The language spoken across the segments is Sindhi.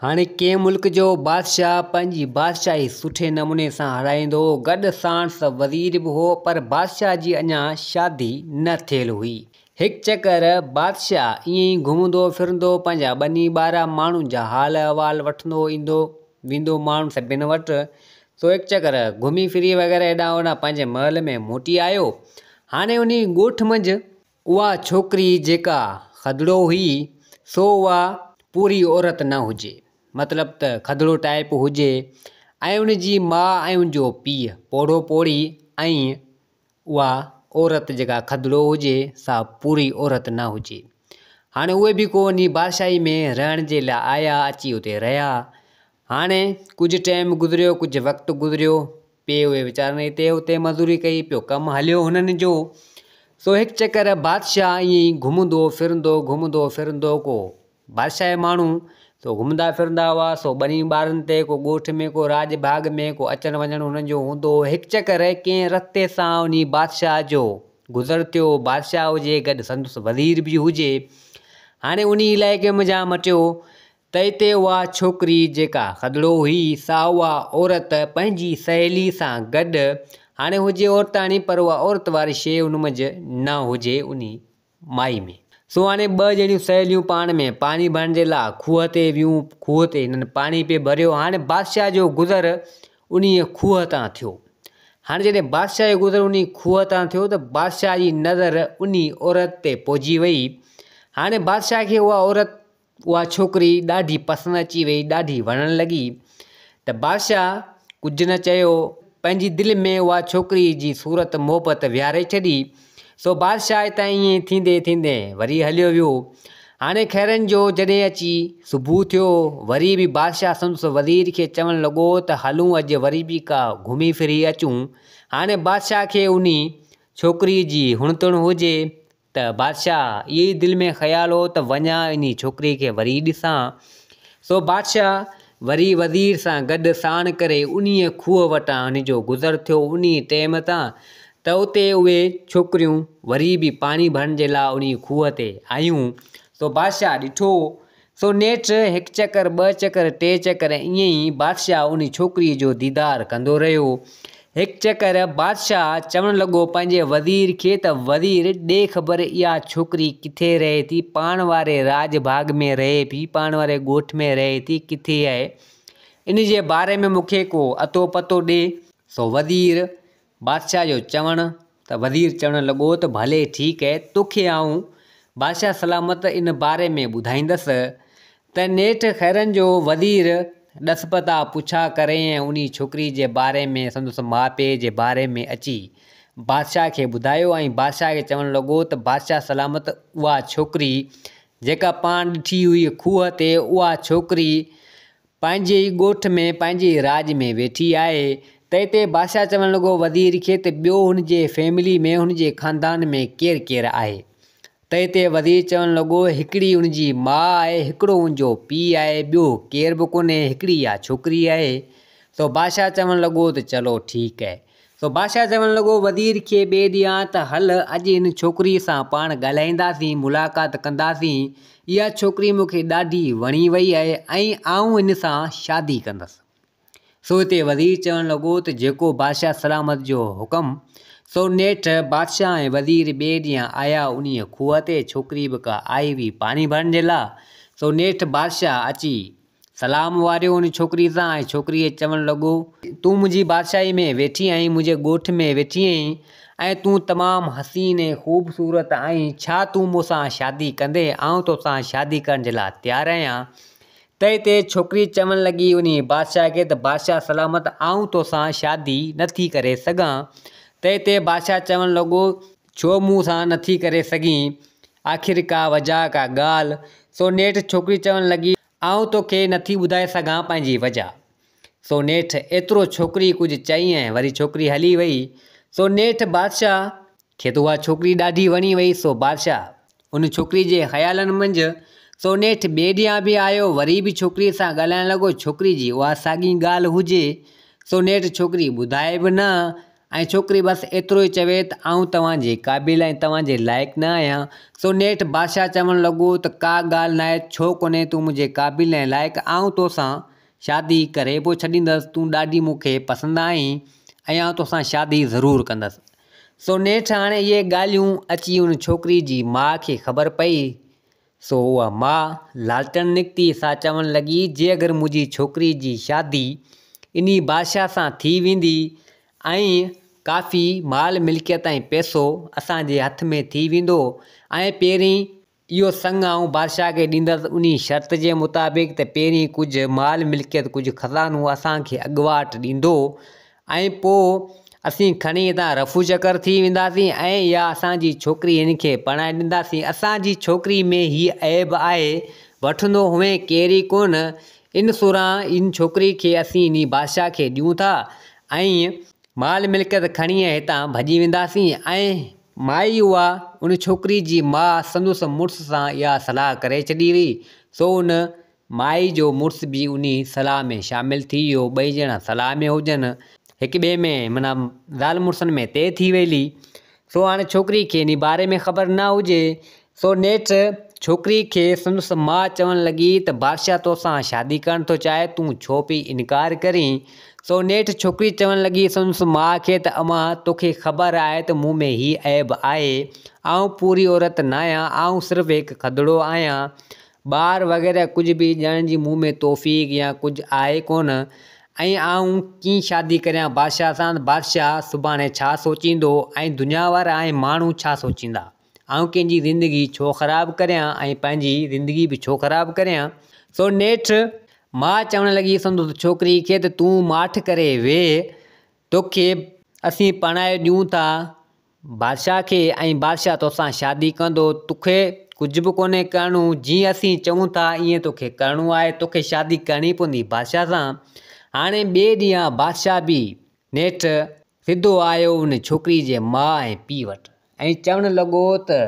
هاڻي ڪنهن ملڪ جو بادشاهه پنهنجي بادشاهي سٺي نموني سان هلائيندو هو. گڏ ساڻس وزير به هو، پر بادشاهه جي اڃا شادي نه ٿيل هئي. هڪ چڪر بادشاهه ائين ئي گهمندو ڦرندو پنهنجا ٻني ٻارا ماڻهن جا حال احوال وٺندو ايندو ويندو ماڻهن سڀن وٽ. سو هڪ چڪر گهمي ڦري وغيره هيڏانهن هوڏانهن پنهنجي محل ۾ موٽي آيو. هاڻي انهي ڳوٺ منجهه اها ڇوڪري جيڪا کدڙو هئي سو اها پوري عورت نه هجي مطلب ته کدڙو ٽائيپ هجي ۽ ان جي ماء ۽ ان جو پيء پوڙهو پوڙهي ۽ اها عورت جيڪا کدڙو هجي سا پوري عورت نه هجي. هاڻي اهي به ڪو انهي بادشاهي ۾ رهڻ جي لاء آيا اچي اتي رهيا. هاڻي ڪجهه ٽائيم گذريو ڪجهه وقت گذريو پي اهي ويچارن هتي هتي مزوري ڪئي پيو ڪم هليو هنن جو. سو هڪ چڪر بادشاهه ائين ئي گهمندو ڦرندو گهمندو ڦرندو ڪو بادشاهي ماڻهو سو گهمندا ڦرندا هئا سو ٻني ٻارن تي ڪو ڳوٺ ۾ ڪو راڄ ڀاڳ ۾ ڪو اچڻ وڃڻ هنن جو هوندو هو. هڪ چڪر ڪنهن رستي سان انهي بادشاهه جو گذر ٿيو. بادشاهه هجي گڏ سندس وزير به هجي. هاڻي انهي علائقي منجهان مٽيو ته اتي اها ڇوڪري جيڪا کدڙو هئي سا اها عورت پنهنجي سهيلي سان گڏ، هاڻي هجي عورتاڻي پر اها عورت واري شيء ان منجهه نه هجي انهي مائي ۾. سو هاڻي ٻه ڄڻيون سهيليون پاڻ ۾ پاڻي ڀرڻ جي لاء کوهه تي ويون، کوهه تي هنن پاڻي پئي ڀريو، هاڻي بادشاهه جو گذر انهيء کوهه تان ٿيو. هاڻي جڏهن بادشاهه جو گذر انهي کوهه تان ٿيو ته بادشاهه جي نظر انهي عورت تي پئجي وئي. هاڻي بادشاهه کي اها عورت اها ڇوڪري ڏاڍي پسند اچي وئي، ڏاڍي وڻڻ لڳي ته بادشاهه ڪجهه نه چيو، پنهنجي دل ۾ اها ڇوڪري جي صورت محبت ويهاري ڇڏي. سو بادشاهه اتان ائين ٿيندي ٿيندي وري هليو ويو. هاڻي خيرن جو جڏهن اچي صبح ٿيو، وري به بادشاهه سندس وزير کي چوڻ لڳو ته هلون اڄ وري به ڪا گهمي ڦري اچون. هاڻي بادشاهه کي انهي ڇوڪري جي هڻ تڻ هجي ته بادشاهه اهو ئي دل ۾ خيال هو ته وڃان انهي ڇوڪري کي وري ڏسان. سو بادشاهه وري وزير سان گڏ ساڻ ڪري انهيء کوهه وٽان هن جو گذر ٿيو انهيء ٽيم تان ته اتي اهي ڇوڪريون وري به پاڻي ڀرڻ جي لاء انهيء کوهه تي آيون. سو بادشاهه ڏٺو سو نيٺ هڪ چڪر، ٻه چڪر، ٽي چڪر ائين ئي بادشاهه انهي ڇوڪريء جو ديدار ڪندو رهيو. هڪ چڪر بادشاهه چوڻ لڳو پنهنجي وزير کي ته وزير ڏي خبر اها ڇوڪري ڪٿي رهي ٿي، پاڻ واري راڄ ڀاڳ ۾ رهي پئي، پاڻ واري ڳوٺ ۾ رهي ٿي، ڪٿي آهي؟ ان جي باري ۾ مون کي ڪو اتو پتو ڏي. سو وزير بادشاهه جو چوڻ ته وزير چوڻ لڳو ته ڀلي ٺيڪ اهي توکي آئون بادشاهه سلامت ان باري ۾ ٻڌائيندس ته نيٺ خيرن جو وزير ڏس پتا پڇا ڪري ۽ انهي ڇوڪري جي باري ۾ سندس ماء پيء جي باري ۾ اچي بادشاهه کي ٻڌايو ۽ بادشاهه کي چوڻ لڳو ته بادشاهه سلامت اها ڇوڪري جيڪا پاڻ ڏٺي هئي کوهه تي اها ڇوڪري پنهنجي ئي ڳوٺ ۾ پنهنجي ئي راڄ ۾ ويٺي آهي. تنهن تي بادشاهه چوڻ لڳو وزير کي ته ٻيو هن جي فيملي ۾ هن جي خاندان ۾ ڪير ڪير آهي؟ تنهن تي وزير چوڻ لڳو هڪڙي هن جي ماء آهي هڪڙو هن جو پيء آهي ٻيو ڪير به ڪونهي هڪڙي اها ڇوڪري آهي. سو بادشاهه چوڻ لڳو ته چلو ٺيڪ آهي. سو بادشاهه چوڻ لڳو وزير کي ٻئي ڏينهن ته هل اڄ هن ڇوڪريء سان پاڻ ڳالهائينداسين، ملاقات ڪنداسين، اها ڇوڪري مون کي ڏاڍي وڻي وئي آهي ۽ آئون هن سان شادي ڪندس. سو هتي وزير چوڻ لڳو ته جيڪو بادشاهه سلامت جو حڪم. سو نيٺ بادشاهه ۽ وزير ٻئي ڏينهن آيا انهيء کوهه تي، ڇوڪري به ڪا آئي هئي پاڻي ڀرڻ جي لاء، سو نيٺ بادشاهه اچي سلام واريو ان ڇوڪريء سان ۽ ڇوڪريء چوڻ لڳو. تون منهنجي بادشاهي ۾ ويٺي آهين، منهنجي ڳوٺ ۾ ويٺي آهين ۽ تون تمام حسين ۽ خوبصورت آهين، ڇا تون مون سان شادي ڪندين؟ آئون توسان شادي ڪرڻ جي لاء تيار آهيان. تنهن تي ڇوڪري چوڻ لڳي انهيء بادشاهه کي ته بادشاهه سلامت آئون توسان شادي نٿي ڪري سگهان. تنهن تي بادشاهه چوڻ لڳو. ڇو مون سان نٿي ڪري سگهين؟ آخر ڪا وجهه ڪا ڳالهه؟ سو نيٺ ڇوڪري چوڻ لڳي. آئون توکي نٿي ٻڌائي سگهان پنهنجي وجهه. سو نيٺ ايترو ڇوڪري ڪجهه چئي ۽ وري ڇوڪري هلي وئي. سو نيٺ بادشاهه کي ته اها ڇوڪري ڏاڍي وڻي وئي سو بادشاهه ان ڇوڪري جي خيالن منجهه سو نيٺ ٻئي ڏينهن به آيو وري به ڇوڪري سان ڳالهائڻ لڳو ڇوڪري جي اها ساڳي ڳالهه هجي سو نيٺ ڇوڪري ٻڌائي به نه ۽ ڇوڪري بس ايترو ئي چوي ته آئون توهان جي قابل ۽ توهان جي لائق نه آهيان. سو نيٺ بادشاهه چوڻ لڳو ته ڪا ڳالهه ناهي ڇو ڪونهي تون منهنجي قابل ۽ لائق آئون توسان شادي ڪري پوء ڇڏيندس تون ڏاڍي مون کي پسند آهين ۽ آئون توسان شادي ضرور ڪندس. سو نيٺ هاڻي اهي ڳالهيون اچي ان ڇوڪري جي ماء کي خبر پئي سو اها ماء لالٽڻ نڪتي سا چوڻ لڳي جي اگر منهنجي ڇوڪري جي شادي انهي بادشاهه سان ٿي ويندي ۽ ڪافي مال ملڪيت ۽ پئسو اسان جي هٿ ۾ ٿي ويندو ۽ پهرين اهو سڱ آئون بادشاهه کي ڏيندس انهي شرط جي مطابق ته پهرين ڪجهه مال ملڪيت ڪجهه خزانو اسان کي اڳواٽ ڏيندو ۽ پوء اسين کڻي هتان رفو چڪر ٿي وينداسين ۽ اها اسان جي ڇوڪري هن کي پرڻائي ڏينداسين. اسان جي ڇوڪري ۾ هي عيب آهي، وٺندو هئين ڪير ئي ڪونه. ان سوران ان ڇوڪري کي اسين انهي بادشاهه کي ڏيون ٿا ۽ مال ملڪيت کڻي هتان ڀڄي وينداسين ۽ مائي اها ان ڇوڪري جي ماء سندس مڙس سان اها صلاح ڪري ڇڏي هئي، سو ان مائي جو مڙس به انهي صلاح ۾ شامل ٿي ويو، ٻئي ڄڻا صلاح ۾ هجن، هڪ ٻئي ۾ معنيٰ زال مڙسن ۾ طئي ٿي ويلي، سو هاڻي ڇوڪري کي انهي باري ۾ خبر نه هجي، سو نيٺ ڇوڪري کي سندس ماء چوڻ لڳي ته بادشاهه توسان شادي ڪرڻ ٿو چاهي، تون ڇو پئي انڪار ڪرين؟ سو نيٺ ڇوڪري چوڻ لڳي سندس ماء کي ته امان توکي خبر آهي ته مون ۾ هي عيب آهي، آئون پوري عورت ناهيان، آئون صرف هڪ کدڙو آهيان، ٻار وغيره ڪجهه به ڄڻڻ جي مون ۾ توفيق يا ڪجهه آهي ڪونه ۽ آئون ڪيئن شادي ڪريان بادشاهه سان بادشاهه سڀاڻي ڇا سوچيندو ۽ دنيا وارا ۽ ماڻهو ڇا سوچيندا آئون ڪنهن جي زندگي ڇو خراب ڪريان ۽ پنهنجي زندگي به ڇو خراب ڪريان سو نيٺ ماء چوڻ لڳي سندس ڇوڪري کي ته تون ماٺ ڪري ويهه توکي اسين پرڻائي ڏيون ٿا بادشاهه کي ۽ بادشاهه توسان شادي ڪندو، توکي ڪجهه به ڪونهي ڪرڻو، جيئن اسين چئون ٿا ائين توکي ڪرڻو آهي، توکي شادي ڪرڻي پوندي بادشاهه سان. هاڻي ٻئي ڏينهن بادشاهه به نيٺ سڌو آيو ان ڇوڪري جي ماء ۽ پيء وٽ ۽ چوڻ لڳو ته.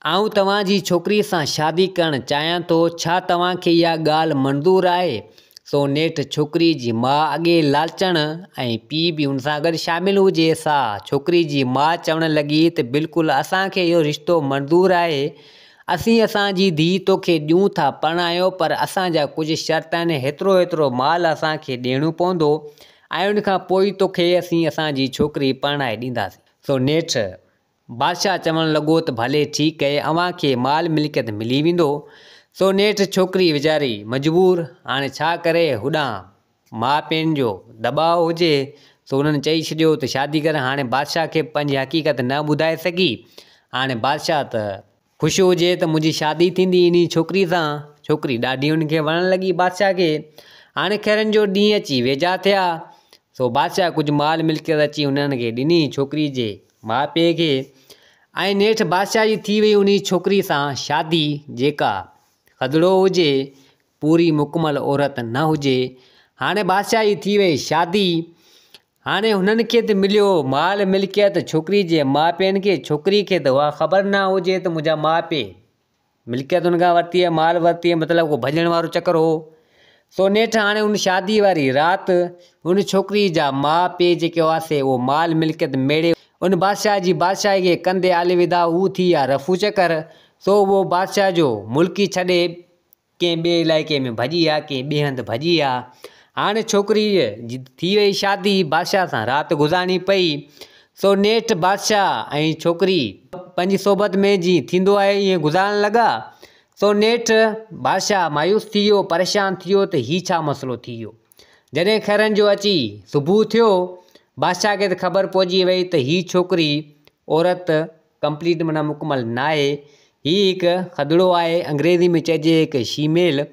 آئون توهان جي ڇوڪريء سان شادي ڪرڻ چاهيان ٿو، ڇا توهان کي اها ڳالهه منظور آهي؟ سو نيٺ ڇوڪريء جي ماء اڳي لالچڻ ۽ پيء به ان سان گڏ شامل هجي سا ڇوڪريء جي ماء چوڻ لڳي ته بلڪل اسان کي اهو رشتو منظور آهي، اسين اسان جي ڌيء توکي ڏيون ٿا پرڻايو پر اسان جا ڪجهه شرط آهن، هيترو هيترو مال اسان کي ڏيڻو پوندو ۽ ان کان پوء ئي توکي اسين اسان جي ڇوڪري پرڻائي ڏينداسين. سو نيٺ بادشاهه چوڻ لڳو ته ڀلي ٺيڪ اهي اوهان کي مال ملڪيت ملي ويندو. سو نيٺ ڇوڪري ويچاري مجبور هاڻي ڇا ڪري هوڏانهن ماء پيئن جو دٻاء هجي سو انهن چئي ڇڏيو ته شادي ڪر هاڻي بادشاهه کي پنهنجي حقيقت نه ٻڌائي سگهي هاڻي بادشاهه ته خوش هجي ته منهنجي شادي ٿيندي انهي ڇوڪري سان ڇوڪري ڏاڍي ان کي وڻڻ لڳي بادشاهه کي هاڻي خيرن جو ڏينهن اچي ويجها ٿيا سو بادشاهه ڪجهه مال ملڪيت اچي انهن کي ڏني ڇوڪري جي ماء پيء کي ۽ نيٺ بادشاهه جي ٿي وئي انهي ڇوڪري سان شادي جيڪا کدڙو هجي پوري مڪمل عورت نه هجي هاڻي بادشاهه جي ٿي وئي شادي هاڻي هنن کي ته مليو مال ملڪيت ڇوڪري جي ماء پيئن کي ڇوڪري کي ته اها خبر نه هجي ته منهنجا ماء پيء ملڪيت ان کان ورتي ۽ مال ورتي مطلب ڪو ڀڄڻ وارو چڪر هو. سو نيٺ هاڻي ان شادي واري رات ان ڇوڪري جا ماء پيء جيڪي هئا سي اهو مال ملڪيت ميڙي ان بادشاهه جي بادشاهي کي ڪندي الوداع هو ٿي ويا رفو چڪر سو اهو بادشاهه جو ملڪ ئي ڇڏي ڪنهن ٻئي علائقي ۾ ڀڄي ويا ڪنهن ٻئي هنڌ ڀڄي ويا. هاڻي ڇوڪريء جي ٿي وئي شادي، بادشاهه سان رات گذارڻي پئي. سو نيٺ بادشاهه ۽ ڇوڪري پنهنجي صحبت ۾ جيئن ٿيندو آهي ائين گذارڻ لڳا. سو نيٺ بادشاهه مايوس ٿي ويو، پريشان ٿي ويو ته هي ڇا مسئلو ٿي ويو. جڏهن خيرن جو اچي صبح ٿيو، بادشاهه کي ته خبر پئجي وئي ته هي ڇوڪري عورت ڪمپليٽ معنيٰ مڪمل ناهي. هي هڪ کدڙو آهي، انگريزي ۾ چئجي هڪ شيميل.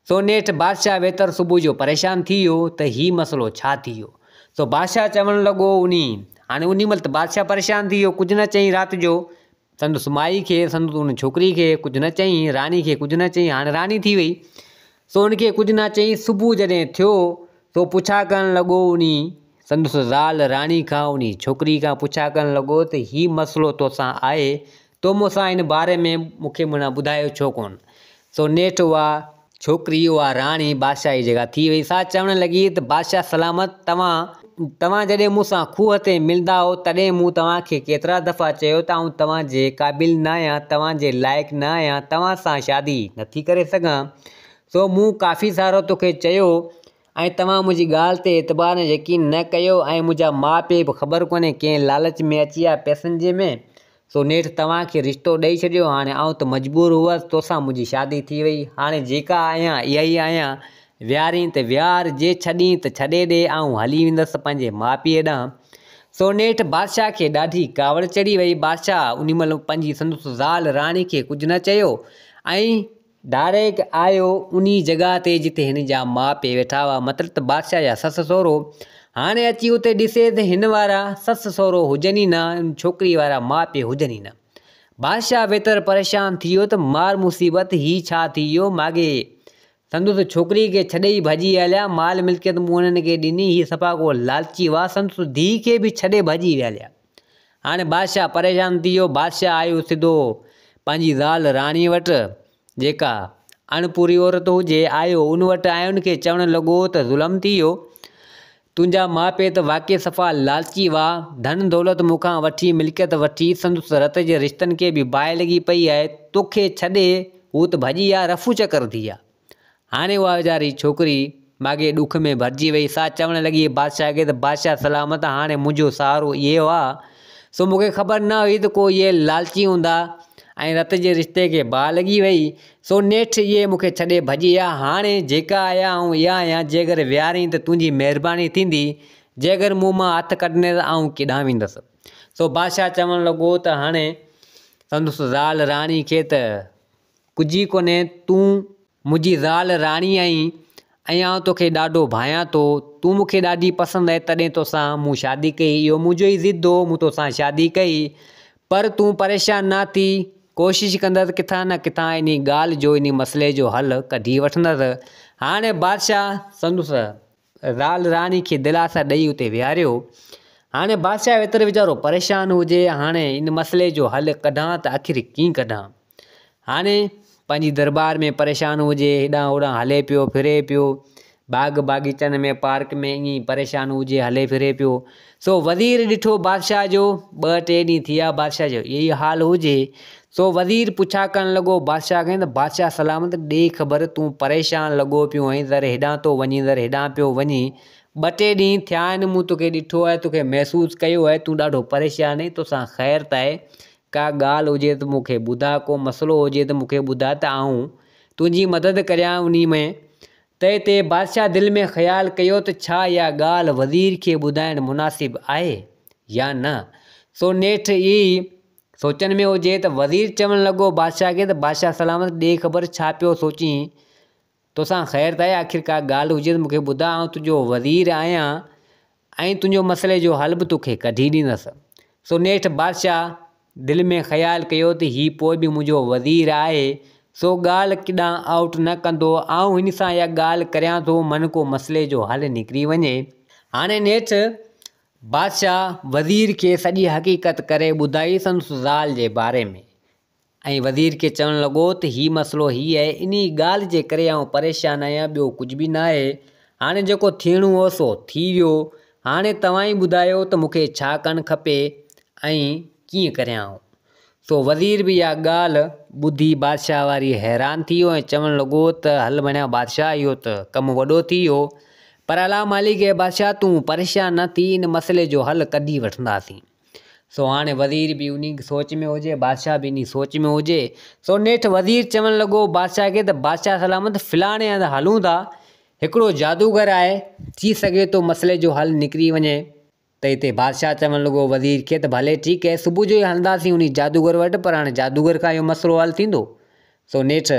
سو نيٺ بادشاهه ويتر صبح جو پريشان ٿي ويو ته هي مسئلو ڇا ٿي ويو. سو بادشاهه چوڻ لڳو انهي هاڻي انهي مهل ته بادشاهه پريشان ٿي ويو ڪجهه نه چيائين رات جو سندس مائي کي سندس ان ڇوڪري کي ڪجهه نه چيائين راڻي کي ڪجهه نه چيائين هاڻي راڻي ٿي وئي سو ان کي ڪجهه نه چيائين صبح جڏهن ٿيو سو پڇا ڪرڻ لڳو انهي سندس زال راڻي کان انهي ڇوڪري کان پڇا ڪرڻ لڳو ته هي مسئلو توسان آهي، تو مون سان ان باري ۾ مون کي معنيٰ ٻڌايو ڇو ڪونه؟ سو نيٺ اها ڇوڪري اها راڻي بادشاهه جي جيڪا ٿي وئي سا چوڻ لڳي ته بادشاهه سلامت توهان توهان جڏهن مون سان کوهه تي ملندا هئو تڏهن مون توهان کي ڪيترا دفعا چيو ته آئون توهان جي قابل نه آهيان، توهان جي لائق نه آهيان، توهان سان شادي نٿي ڪري سگهان. سو مون ڪافي سارو توکي چيو ۽ توهان منهنجي ڳالهه تي اعتبار ۽ يقين نه ڪيو ۽ منهنجا ماء پيء به خبر ڪونهي ڪنهن لالچ ۾ اچي ويا پئسن جي ۾، سو نيٺ توهان کي رشتو ڏئي ڇڏيو، هاڻي آئون ته مجبور هئس، توسان منهنجي شادي ٿي وئي، هاڻي جيڪا آهيان اها ئي آهيان، ويهارين ته ويهار، جي ڇڏين ته ڇڏي ڏي، آئون هلي ويندس پنهنجي ماء پيء ڏانهن. سو نيٺ بادشاهه کي ڏاڍي ڪاوڙ چڙهي وئي، بادشاهه انهي مهل پنهنجي سندس زال راڻي کي ڪجهه نه چيو ۽. ڊائريڪٽ آيو انهي جڳهه تي جتي هن جا ماء پيء ويٺا هئا مطلب ته بادشاهه جا سس سهرو. هاڻي اچي اتي ڏسي ته هن وارا سس سهرو هجن ئي نه ان ڇوڪري وارا ماء پيء هجن ئي نه. بادشاهه ويتر پريشان ٿي ويو ته مار مصيبت هي ڇا ٿي ويو ماڳهي سندس ڇوڪري کي ڇڏي ئي ڀڄي هليا مال ملڪيت مون انهن کي ڏني هي صفا ڪو لالچي هئا سندس ڌيء کي به ڇڏي ڀڄي ويا هليا. هاڻي بادشاهه پريشان ٿي ويو. بادشاهه آيو سڌو پنهنجي زال راڻيء وٽ، جيڪا اڻپوري عورت هجي. آيو ان وٽ ۽ ان کي چوڻ لڳو ته ظلم ٿي ويو. تنهنجا ماء پيء ته واقعي صفا لالچي هئا. ڌن دولت مون کان وٺي، ملڪيت وٺي، سندس رت جي رشتن کي به باهه لڳي پئي آهي. توکي ڇڏي هو ته ڀڄي ويا، رفو چڪر ٿي ويا. هاڻي اها ويچاري ڇوڪري ماڳهين ڏک ۾ ڀرجي وئي، سا چوڻ لڳي بادشاهه کي ته بادشاهه سلامت هاڻي منهنجو سهارو اهي هئا، سو مون کي خبر نه هئي ته ڪو اهي لالچي هوندا ۽ رت جي رشتي کي باهه لڳي وئي، سو نيٺ اهي مون کي ڇڏي ڀڄي ويا، هاڻي جيڪا آهيان آئون اها آهيان، جيڪر ويهارين ته تنهنجي مهرباني ٿيندي، جيڪر مون مان هٿ ڪڍندين ته آئون ڪيڏانهن ويندس. سو بادشاهه چوڻ لڳو ته هاڻي سندس زال راڻي کي ته ڪجهه ئي ڪونهي، تون منهنجي زال راڻي آهين ۽ آئون توکي ڏاڍو ڀانيان ٿو، تون مون کي ڏاڍي پسند آهين تڏهن توسان مون شادي ڪئي، اهو منهنجو ئي ضد هو مون توسان شادي ڪئي، پر تون پريشان نه ٿي، ڪوشش ڪندس ڪٿان نه ڪٿان انهي ڳالهه جو انهي مسئلي جو حل ڪڍي وٺندس. هاڻي بادشاهه سندس زال راڻي کي دلاسا ڏئي اتي ويهاريو. هاڻي بادشاهه ويتر ويچارو پريشان هجي، هاڻي ان مسئلي جو حل ڪڍان ته آخر ڪيئن ڪڍان؟ هاڻي پنهنجي درٻار ۾ پريشان هجي، هيڏانهن هوڏانهن هلي پيو ڦري پيو، باغ باغيچن ۾ پارڪ ۾ ائين ئي پريشان هجي هلي ڦري پيو. سو وزير ڏٺو بادشاهه جو ٻه ٽي ڏينهن ٿي ويا بادشاهه جو اهو ئي حال هجي. سو وزير پڇا ڪرڻ لڳو بادشاهه کي ته بادشاهه سلامت ڏي خبر تون پريشان لڳو پيو آهين ذري هيڏانهن ٿو وڃين ذري هيڏانهن پيو وڃين ٻه ٽي ڏينهن ٿيا آهن مون توکي ڏٺو آهي توکي محسوس ڪيو آهي تون ڏاڍو پريشان آهين توسان خير ته آهي ڪا ڳالهه هجي ته مون کي ٻڌاء، ڪو مسئلو هجي ته مون کي ٻڌاء ته آئون تنهنجي مدد ڪريان انهي ۾. تنهن تي بادشاهه دل ۾ خيال ڪيو ته ڇا اها ڳالهه وزير کي ٻڌائڻ مناسب آهي يا نه؟ سو نيٺ ئي سوچن ۾ هجي ته وزير چوڻ لڳو بادشاهه کي ته بادشاهه سلامت ڏي خبر ڇا پيو سوچين؟ توسان خير ته آهي آخر ڪا ڳالهه هجي ته مون کي ٻڌاء آئون تنهنجو وزير آهيان ۽ تنهنجو مسئلي جو حل به توکي ڪڍي ڏيندس. سو نيٺ بادشاهه دل ۾ خيال ڪيو ته هي پوء به منهنجو وزير آهي سو ڳالهه ڪيڏانهن آئوٽ نه ڪندو آئون هن سان اها ڳالهه ڪريان ٿو من ڪو مسئلي جو حل نڪري وڃي. هاڻي نيٺ بادشاهه وزير کي سڄي حقيقت ڪري ٻڌائي سندس زال جي باري ۾. ۽ وزير کي چوڻ لڳو ته هي مسئلو هي آهي، انهي ڳالهه جي ڪري آئون پريشان آهيان، ٻيو ڪجهه به ناهي. هاڻي جيڪو ٿيڻو هو سو ٿي ويو. هاڻي توهان ئي ٻڌايو ته مون کي ڇا ڪرڻ کپي ۽ ڪيئن ڪريان آئون. سو وزير به اها ڳالهه ٻڌي بادشاهه واري حيران ٿي ويو ۽ چوڻ لڳو ته هل ڀڻيا بادشاهه اهو ته ڪم وڏو ٿي ويو، پر الله مالڪ اي بادشاهه تون پريشان نه ٿي ان مسئلي جو حل ڪڍي وٺنداسين. سو هاڻي وزير به انهي سوچ ۾ هجي، بادشاهه به انهي سوچ ۾ هجي. سو نيٺ وزير چوڻ لڳو بادشاهه کي ته بادشاهه سلامت فلاڻي هنڌ هلون ٿا، هڪڙو جادوگر آهي، ٿي سگهي ٿو مسئلي جو حل نڪري وڃي. ته هتي بادشاهه چوڻ لڳو وزير کي ته ڀلي ٺيڪ آهي، صبح جو ئي هلنداسين انهي جادوگر وٽ، پر هاڻي جادوگر کان اهو مسئلو حل ٿيندو؟ سو نيٺ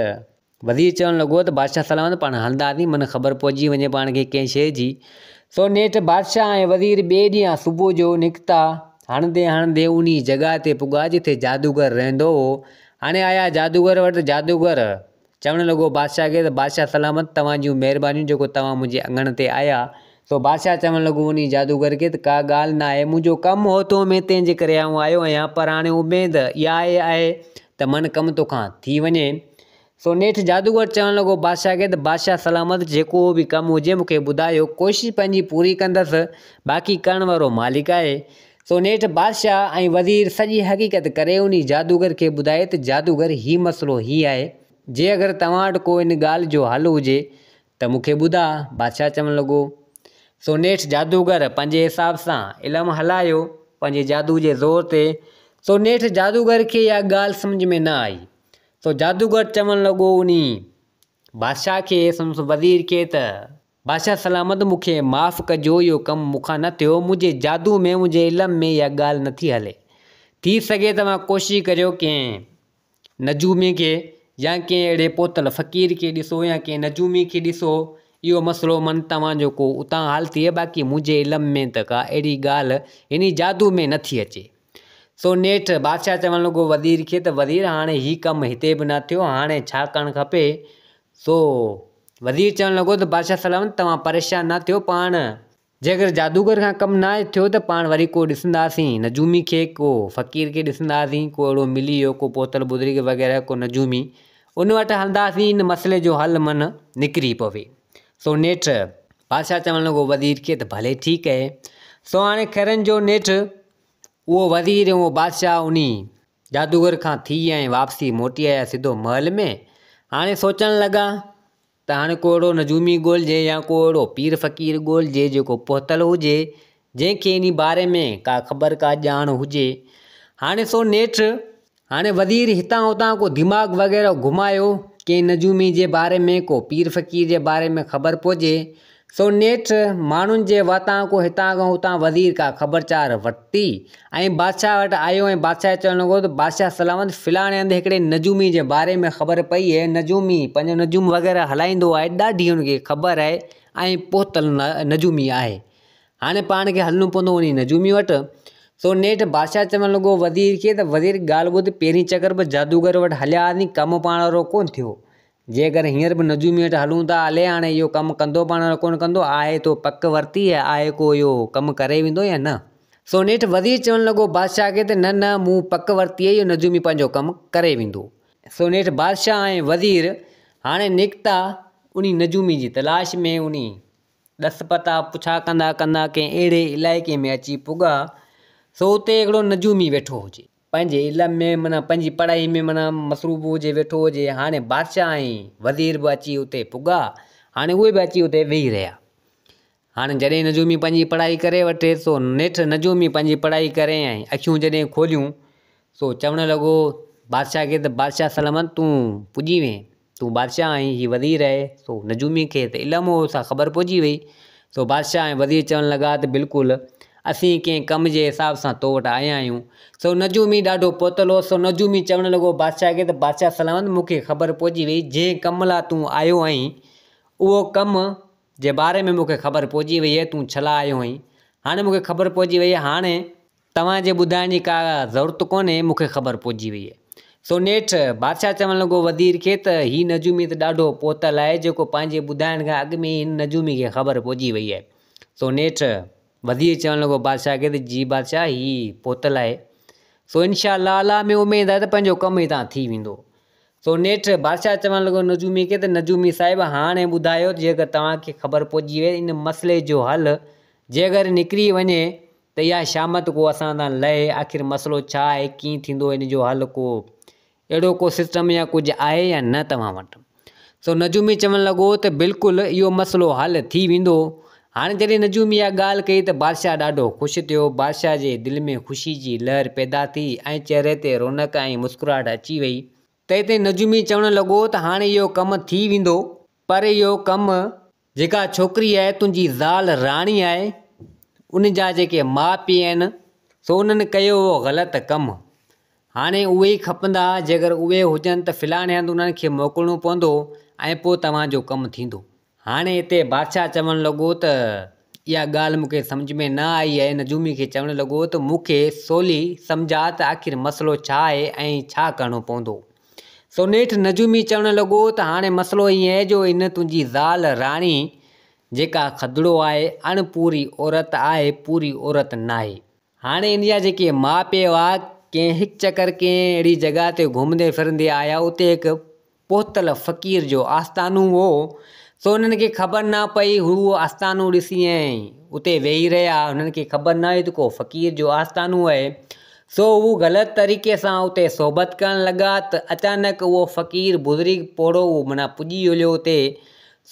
وزير چوڻ لڳو ته بادشاهه سلامت پاڻ هلنداسين من خبر پئجي وڃي پاڻ کي ڪنهن شيء جي. سو نيٺ بادشاهه ۽ وزير ٻئي ڏينهن صبح جو نڪتا. هڻندي هڻندي انهي جڳهه تي پڳا جتي جادوگر رهندو هو. هاڻي آيا جادوگر وٽ ته جادوگر چوڻ لڳو بادشاهه کي ته بادشاهه سلامت توهان جون مهربانيون جيڪو توهان منهنجي اڱڻ تي آيا. سو بادشاهه چوڻ لڳو انهي جادوگر کي ته ڪا ڳالهه ناهي منهنجو ڪم هو تو ۾ تنهن جي ڪري آئون آيو آهيان پر هاڻي اميد اها آهي ته من ڪم توکان ٿي وڃي. سو نيٺ جادوگر چوڻ لڳو بادشاهه کي ته بادشاهه سلامت جيڪو به ڪم هجي مون کي ٻڌايو، ڪوشش پنهنجي پوري ڪندس، باقي ڪرڻ وارو مالڪ آهي. سو نيٺ بادشاهه ۽ وزير سڄي حقيقت ڪري انهي جادوگر کي ٻڌائي ته جادوگر هي مسئلو هي آهي، جي اگر توهان وٽ ڪو ان ڳالهه جو حل هجي ته مون کي ٻڌاء، بادشاهه چوڻ لڳو. سو نيٺ جادوگر پنهنجي حساب سان علم هلايو، پنهنجي جادو جي زور تي، سو نيٺ جادوگر کي اها ڳالهه سمجهه ۾ نه آئي. سو جادوگر چوڻ لڳو انهي بادشاهه کي سندس وزير کي ته بادشاهه سلامت مون کي معاف ڪجو اهو ڪم مون کان نه ٿيو منهنجي جادو ۾ منهنجي علم ۾ اها ڳالهه نٿي هلي ٿي سگهي توهان ڪوشش ڪريو ڪنهن نجومي کي يا ڪنهن اهڙي پهتل فقير کي ڏسو يا ڪنهن نجومي کي ڏسو اهو مسئلو من توهان جو ڪو اتان حل ٿئي باقي منهنجي علم ۾ ته ڪا اهڙي ڳالهه انهي جادو ۾ نٿي اچي. سو نيٺ بادشاهه چوڻ لڳو وزير کي ته وزير هاڻي هي ڪم هتي به نه ٿيو هاڻي ڇا ڪرڻ کپي؟ سو وزير چوڻ لڳو ته بادشاهه سلامت توهان پريشان نه ٿيو پاڻ جيڪر جادوگر کان ڪم نه ٿيو ته پاڻ وري ڪو ڏسنداسين نجومي کي ڪو فقير کي ڏسنداسين ڪو اهڙو ملي ويو ڪو پهتل بزرگ وغيره ڪو نجومي ان وٽ هلنداسين ان مسئلي جو حل من نڪري پوي. سو نيٺ بادشاهه چوڻ لڳو وزير کي ته ڀلي ٺيڪ اهي. سو هاڻي خيرن جو نيٺ اهو وزير ۽ اهو بادشاهه انهي جادوگر کان ٿي ۽ واپسي موٽي آيا سڌو محل ۾. هاڻي سوچڻ لڳا ته هاڻي ڪو اهڙو نجومي ڳولجي يا ڪو اهڙو پير فقير ڳولجي جيڪو پهتل هجي، جنهن کي انهي باري ۾ ڪا خبر ڪا ڄاڻ هجي. هاڻي سو نيٺ هاڻي وزير هتان هتان ڪو دماغ وغيره گهمايو، ڪنهن نجومي جي باري ۾ ڪو پير فقير جي باري ۾ خبر پوجي، سو نيٺ ماڻهن جي واتان ڪو هتان کان هتان وزير ڪا خبر چار ورتي ۽ بادشاهه وٽ آيو ۽ بادشاهه کي چوڻ لڳو ته بادشاهه سلامت فلاڻي هنڌ هڪڙي نجومي جي باري ۾ خبر پئي اهي نجومي پنهنجو نجوم وغيره هلائيندو آهي ڏاڍي هن کي خبر آهي ۽ پهتل نجومي آهي. هاڻي پاڻ کي هلڻو پوندو وڃي نجومي وٽ. سو نيٺ بادشاهه چوڻ لڳو وزير کي ته وزير ڳالهه ٻڌ پهرين چڪر به جادوگر وٽ هليا هئاسين ڪم پاڻ وارو ڪونه ٿيو. جيڪر هينئر به نجومي وٽ هلون ٿا الئي هاڻي اهو ڪم ڪندو پاڻ وارو ڪونه ڪندو آهي تو پڪ ورتي آهي ڪو اهو ڪم ڪري ويندو يا نه. سو نيٺ وزير چوڻ لڳو بادشاهه کي ته نه نه مون پڪ ورتي اهو نجومي پنهنجو ڪم ڪري ويندو. سو نيٺ بادشاهه ۽ وزير هاڻي نڪتا انهي نجومي جي تلاش ۾ انهي ڏس پتا پڇا ڪندا ڪندا ڪنهن اهڙي علائقي ۾ اچي پڳا، سو اتي هڪڙو نجومي ويٺو هجي. پنهنجي علم ۾ معنيٰ پنهنجي پڙهائي ۾ معنيٰ مصروف هجي ويٺو هجي. هاڻي بادشاهه ۽ وزير به اچي اتي پڳا. هاڻي اهي به اچي اتي ويهي رهيا. هاڻي جڏهن نجومي پنهنجي پڙهائي ڪري وٺي، سو نيٺ نجومي پنهنجي پڙهائي ڪري ۽ اکيون جڏهن کوليون، سو چوڻ لڳو بادشاهه کي ته بادشاهه سلامت تون پڄي وئين، تون بادشاهه آهين، هي وزير آهي، سو نجومي کي ته علم هو سا خبر پئجي وئي، سو بادشاهه ۽ وزير چوڻ لڳا ته بلڪل اسين ڪنهن ڪم جي حساب سان تو وٽ آيا آهيون، سو نجومي ڏاڍو پهتل هو، سو نجومي چوڻ لڳو بادشاهه کي ته بادشاهه سلامت مون کي خبر پئجي وئي، جنهن ڪم لاء تون آيو آهين، اهو ڪم جي باري ۾ مون کي خبر پئجي وئي آهي، تون ڇلا آيو آهين، هاڻي مون کي خبر پئجي وئي آهي، هاڻي توهان جي ٻڌائڻ جي ڪا ضرورت ڪونهي، مون کي خبر پئجي وئي آهي. سو نيٺ بادشاهه چوڻ لڳو وزير کي ته هي نجومي ته ڏاڍو پهتل آهي، جيڪو پنهنجي ٻڌائڻ کان اڳ ۾ ئي هن نجومي کي خبر پئجي وئي آهي. سو نيٺ وزير چوڻ لڳو بادشاهه کي ته جي بادشاهه هي پهتل آهي، سو انشاء الله الله ۾ اميد آهي ته پنهنجو ڪم هتان ٿي ويندو. سو نيٺ بادشاهه چوڻ لڳو نجومي کي ته نجومي صاحب هاڻي ٻڌايو ته جيڪر توهان کي خبر پئجي وئي ان مسئلي جو حل جيڪر نڪري وڃي ته اها شامت ڪو اسان تان لهي، آخر مسئلو ڇا آهي، ڪيئن ٿيندو ان جو حل، ڪو اهڙو ڪو سسٽم يا ڪجهه آهي يا نه توهان وٽ؟ سو نجومي چوڻ لڳو ته بلڪل اهو مسئلو حل ٿي ويندو. هاڻي جڏهن نجومي اها ڳالهه ڪئي ته بادشاهه ڏاڍو خوش ٿيو، بادشاهه جي دل ۾ خوشي جي لهر پيدا ٿي ۽ چهري تي رونق ۽ مسڪراهٽ اچي وئي. تنهن تي نجومي چوڻ لڳو ته هاڻي اهو ڪم ٿي ويندو، پر اهو ڪم جيڪا ڇوڪري آهي تنهنجي زال راڻي آهي، ان جا جيڪي ماء پيء آهن سو انهن ڪيو اهو غلط ڪم. هاڻي اهي ئي کپندا، جيڪر اهي هجن ته فلاڻي هنڌ انهن کي موڪلڻو پوندو ۽ پوء توهان جو ڪم ٿيندو. هاڻي اتي بادشاهه چوڻ لڳو ته اها ڳالهه مون کي سمجهه ۾ نه آئي آهي، نجومي کي چوڻ لڳو ته مون کي سولي سمجهاء ته آخر مسئلو ڇا آهي ۽ ڇا ڪرڻو پوندو. سو نيٺ نجومي چوڻ لڳو ته هاڻي مسئلو ائين آهي جو ان تنهنجي زال راڻي جيڪا کدڙو آهي، اڻ پوري عورت آهي، پوري عورت ناهي. هاڻي ان جا جيڪي ماء پيء هئا، ڪنهن هڪ چڪر ڪنهن اهڙي جڳهه تي گهمندي ڦرندي آيا، اتي هڪ پهتل فقير جو آستانو هو، سو هنن کي خبر نه پئي، هو اهو آستانو ڏسي ۽ اتي ويهي رهيا، هنن کي خبر نه هئي ته ڪو فقير جو آستانو آهي، سو هو غلط طريقي سان اتي صحبت ڪرڻ لڳا ته اچانڪ اهو فقير بزرگ پوڙهو اهو معنيٰ پڄي هليو اتي،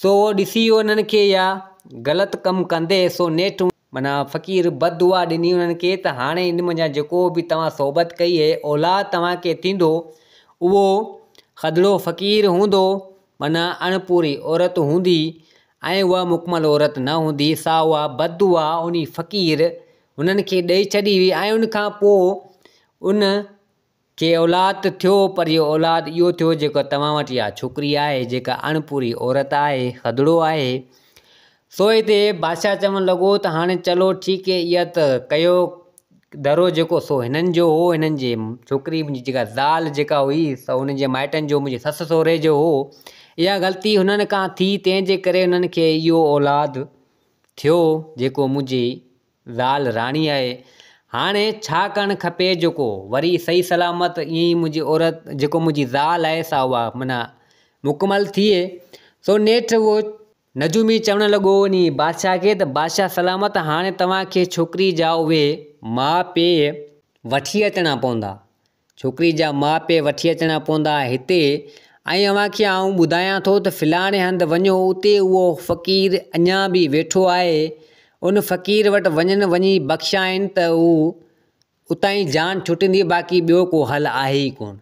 سو اهو ڏسي ويو هنن کي اها غلط ڪم ڪندي، سو نيٺ معنيٰ فقير بد دعا ڏني انهن کي ته هاڻي ان منجهان جيڪو به توهان صحبت ڪئي اهي اولاد توهان کي ٿيندو اهو کدڙو فقير هوندو معنيٰ اڻپوري عورت هوندي ۽ اها مڪمل عورت نه هوندي سا اها بد دعا انهي فقير هنن کي ڏئي ڇڏي هئي ۽ ان کان پوء ان کي اولاد ته ٿيو پر اهو اولاد اهو ٿيو جيڪو توهان وٽ اها ڇوڪري آهي جيڪا اڻپوري عورت آهي، کدڙو آهي. سو هتي بادشاهه چوڻ لڳو ته هاڻي چلو ٺيڪ هي اها ته ڪيو درو جيڪو سو هنن جو هو هنن جي ڇوڪري منهنجي جيڪا زال جيڪا هئي سو هنن جي مائٽن جو منهنجي سس سهري جو هو اها غلطي هنن کان ٿي تنهن جي ڪري هنن کي اهو اولاد ٿيو جيڪو منهنجي زال راڻي آهي. هاڻي ڇا ڪرڻ کپي جيڪو وري صحيح سلامت ائين ئي منهنجي عورت جيڪو منهنجي زال آهي سا اها معنيٰ مڪمل ٿئي. سو نيٺ اهو نجومي چوڻ لڳو انهي بادشاهه کي ته بادشاهه سلامت هاڻي توهان کي ڇوڪري جا اهي ماء پيء وٺي اچڻا پوندا. ڇوڪري جا ماء پيء وٺي اچڻا پوندا هتي ۽ اوهان کي آئون ٻڌايان ٿو ته فلاڻي هنڌ وڃو اتي اهو فقير اڃا به ويٺو آهي ان فقير وٽ وڃن وڃي بخشائين ته هو اتان ئي جان ڇٽندي باقي ٻيو ڪو حل آهي ئي ڪونه.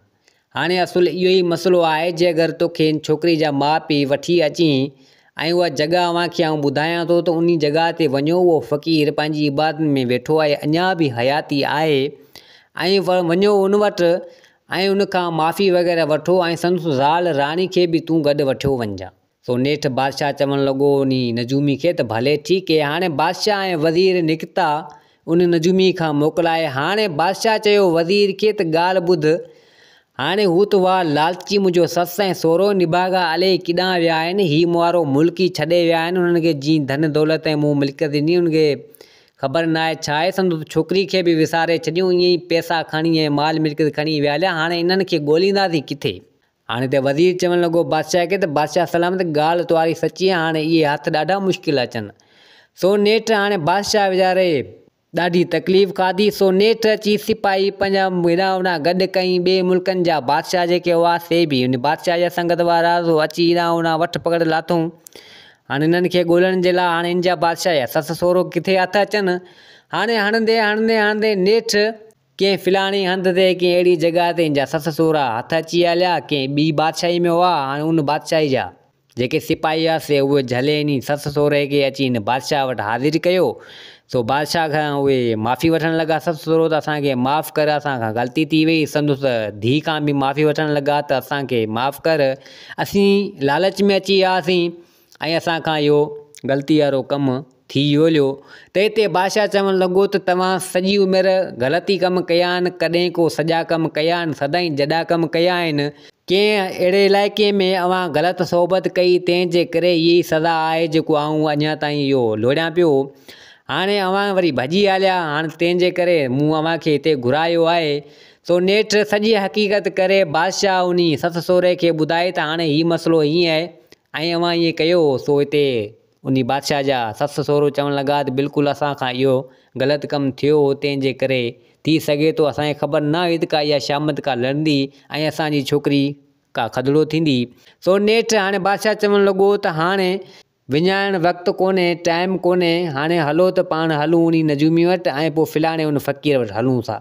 هاڻي اصل اهو ئي مسئلو آهي جي اگر توکي ان ڇوڪري جا ماء پيء وٺي اچين ۽ اها جڳهه اوهان کي آئون ٻڌايان ٿو ته انهي جڳهه تي وڃو اهو فقير پنهنجي عبادت ۾ ويٺو آهي اڃا به حياتي آهي ۽ وڃو ان وٽ ۽ ان کان معافي وغيره وٺو ۽ سندس زال راڻي کي به تون گڏ وٺيو وڃجان. سو نيٺ بادشاهه چوڻ لڳو انهي نجومي کي ته ڀلي ٺيڪ اهي. هاڻي بادشاهه ۽ وزير نڪتا ان نجومي کان موڪلائي. هاڻي بادشاهه چيو وزير کي ته ڳالهه ٻڌ هاڻي هو ته واهه لالچي منهنجو سس ۽ سهرو نڀاڳا الائي ڪيڏانهن ويا آهن، هي مون وارو ملڪ ئي ڇڏي ويا آهن، انهن کي جين ڌن دولت ۽ مون ملڪيت ڏني انهن کي خبر ناهي ڇا آهي، سندس ڇوڪري کي به وساري ڇڏيون، ائين ئي پئسا کڻي ۽ مال ملڪيت کڻي ويا هليا، هاڻي انهن کي ڳولينداسين ڪٿي؟ هاڻي ته وزير چوڻ لڳو بادشاهه کي ته بادشاهه سلامت ڳالهه توهاري سچي آهي، هاڻي اهي هٿ ڏاڍا مشڪل اچن. سو نيٺ هاڻي بادشاهه ويچاري ڏاڍي تڪليف کاڌي، سو نيٺ اچي سپاهي پنهنجا هيڏانهن هوڏانهن گڏ ڪيائين، ٻئي ملڪن جا بادشاهه جيڪي هئا، سي به ان بادشاهه جا سنگت وارا، سو اچي هيڏانهن هوڏانهن وٺ پڪڙ لاٿئون. هاڻي هنن کي ڳولڻ جي لاء هاڻي هن جا بادشاهه جا سس سهرو ڪٿي هٿ اچن. هاڻي هڻندي هڻندي هڻندي نيٺ ڪنهن فلاڻي هنڌ تي ڪنهن اهڙي جڳهه تي هن جا سس سهرا هٿ اچي هليا، ڪنهن ٻي بادشاهي ۾ هئا، هاڻي ان بادشاهي جا. جيڪي سپاهي هئا سي اهي جهلي انهي سس سهري کي اچي هن بادشاهه وٽ حاضر ڪيو. سو بادشاهه کان اهي معافي وٺڻ لڳا سس سهرو ته اسان کي معاف ڪر اسان کان غلطي ٿي وئي. سندس ڌيء کان به معافي وٺڻ لڳا ته اسان کي معاف ڪر اسين لالچ ۾ اچي وياسين ۽ اسان کان اهو غلطي وارو ڪم ٿي ويو ته هتي بادشاهه چوڻ لڳو ته توهان سڄي عمر غلط ئي ڪم ڪيا آهن ڪڏهن ڪو سڄا ڪم ڪيا آهن سدائين جڏا ڪم ڪيا آهن ڪنهن اهڙي علائقي ۾ اوهان غلط صحبت ڪئي تنهن جي ڪري هيء ئي سزا آهي جيڪو آئون اڃا تائين اهو لوڙيان پيو هاڻي اوهان وري ڀڄي هليا هاڻ تنهن جي ڪري مون اوهان کي هتي گهرايو آهي سو نيٺ سڄي حقيقت ڪري بادشاهه انهي سس سهري کي ٻڌائي ته هاڻي هي مسئلو هيئن آهي ۽ اوهان ائين ڪيو سو هتي انهي بادشاهه جا سس سهرو چوڻ لڳا ته بلڪل اسان کان اهو غلط ڪم ٿيو هو تنهن جي ڪري ٿي سگهي ٿو اسان کي خبر نه هئي ته ڪا اها شامت ڪا لڙندي ۽ اسان جي ڇوڪري ڪا کدڙو ٿيندي. سو نيٺ هاڻي بادشاهه چوڻ لڳو ته هاڻي وڃائڻ وقت ڪونهي، ٽائيم ڪونهي، هاڻي هلو ته پاڻ هلون انهي نجومي وٽ ۽ پوء فلاڻي ان فقير وٽ هلون ٿا.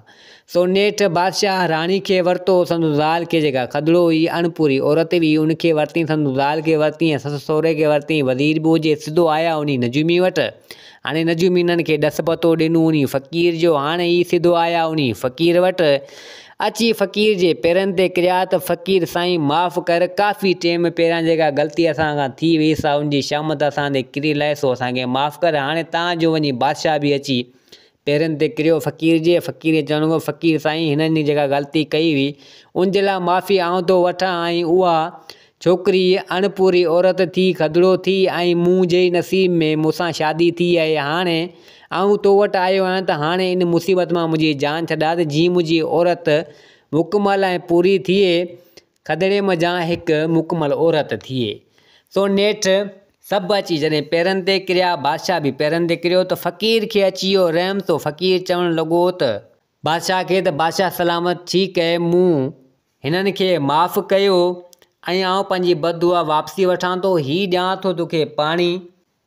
سو نيٺ بادشاهه راڻي کي ورتو، سندس زال کي جيڪا کدڙو هئي، اڻپوري عورت هئي، ان کي ورتين، سندس زال کي ورتين ۽ سس سهري کي ورتين، وزير به هجي، سڌو آيا انهي نجومي وٽ. هاڻي نجومي انهن کي ڏس پتو ڏنو انهي فقير جو، هاڻي هي سڌو آيا انهي فقير وٽ. اچي فقير جي پيرن تي ڪريا ته فقير سائين معاف ڪر، ڪافي ٽيم پهريان جيڪا غلطي اسان کان ٿي وئي سا ان جي شامت اسان تي ڪري لهي سو اسان کي معاف ڪر، هاڻي تان جو وڃي بادشاهه به اچي پيرن تي ڪريو فقير جي، فقير چوڻ لڳو فقير سائين هنن جيڪا غلطي ڪئي هئي ان جي لاء معافي آئون ٿو وٺان ۽ اها ڇوڪري اڻپوري عورت ٿي کدڙو ٿي ۽ مون جي نصيب ۾ مون سان شادي ٿي آهي هاڻي آئون تو وٽ آيو آهيان ته هاڻي ان مصيبت مان منهنجي جان ڇڏاء ته جيئن منهنجي عورت مڪمل ۽ پوري ٿئي. کدڙي منجهان هڪ مڪمل عورت ٿئي. سو نيٺ سڀ اچي جڏهن پيرن تي ڪريا، بادشاهه به پيرن تي ڪريو ته فقير کي اچي ويو رحم، سو فقير چوڻ لڳو ته بادشاهه کي ته بادشاهه سلامت ٺيڪ اهي مون هنن کي معاف ڪيو ۽ آئون پنهنجي بد دعا واپسي وٺان ٿو، هي ڏيان ٿو توکي پاڻي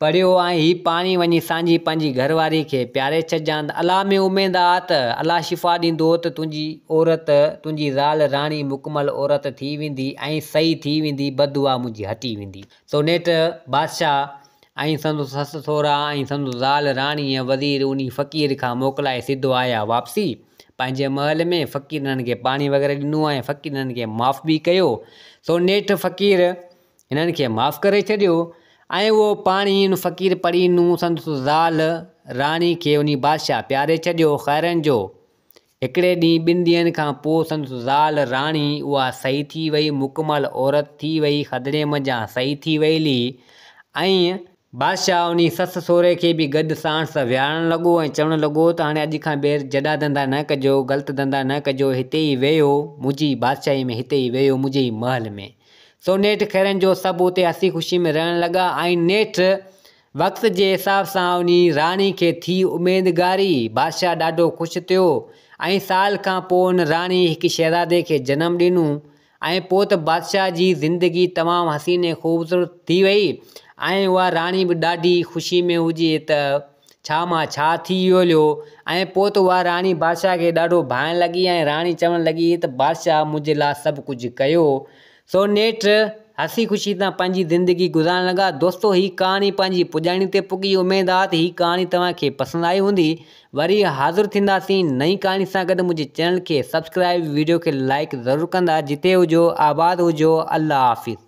پڙهيو ۽ هي پاڻي وڃي سانجهي پنهنجي گهر واري کي پياري ڇڏجان ته الله ۾ اميد آ ته الله شفا ڏيندو ته تنهنجي عورت تنهنجي زال راڻي مڪمل عورت ٿي ويندي ۽ صحيح ٿي ويندي بد دعا منهنجي هٽي ويندي. سو نيٺ بادشاهه ۽ سندس سس سهرا ۽ سندس زال راڻي ۽ وزير انهي فقير کان موڪلائي سڌو آيا واپسي پنهنجي محل ۾. فقير انهن کي پاڻي وغيره ڏنو ۽ فقير انهن کي معاف به ڪيو. سو نيٺ فقير هنن کي معاف ڪري ڇڏيو ۽ اهو پاڻي ان فقير پڙهي ڏنو سندس زال راڻي کي انهي بادشاهه پياري ڇڏيو. خيرن جو هڪڙي ڏينهن ٻن ڏينهن کان پوء سندس زال راڻي اها صحيح ٿي وئي، مڪمل عورت ٿي وئي، کدڙي منجهان صحيح ٿي ويلي ۽. بادشاهه انهي سس سهري کي به گڏ ساڻس ويهارڻ لڳو ۽ چوڻ لڳو ته هاڻي اڄ کان ٻيهر جڏا ڌنڌا نه ڪجو، غلط ڌنڌا نه ڪجو، هتي ئي ويهو، منهنجي ئي بادشاهي ۾ هتي ئي ويهو، منهنجي ئي محل ۾. سو نيٺ خيرن جو سڀ اتي هسي خوشي ۾ رهڻ لڳا ۽ نيٺ وقت جي حساب سان انهي راڻي کي ٿي اميدگاري. بادشاهه ڏاڍو خوش ٿيو ۽ سال کان پوء ان راڻي هڪ شهزادي کي جنم ڏنو ۽ پوء ته بادشاهه جي زندگي تمام حسين ۽ خوبصورت ٿي وئي ۽ اها راڻي به ڏاڍي خوشي ۾ هجي ته ڇا مان ڇا ٿي ويو هليو ۽ پوء ته اها راڻي بادشاهه کي ڏاڍو ڀانئڻ لڳي ۽ راڻي چوڻ لڳي ته بادشاهه منهنجي لاء سڀ ڪجهه ڪيو سو نيٺ هسي خوشي سان پنهنجي زندگي گذارڻ لڳا. دوستو هي ڪهاڻي پنهنجي پڄاڻي تي پڳي اميد آ ته هي ڪهاڻي توهان کي پسند آئي هوندي. وري حاضر ٿينداسين نئين ڪهاڻي سان گڏ منهنجي چينل کي سبسڪرائيب ويڊيو کي لائيڪ ضرور ڪندا جتي هجو آباد هجو الله حافظ.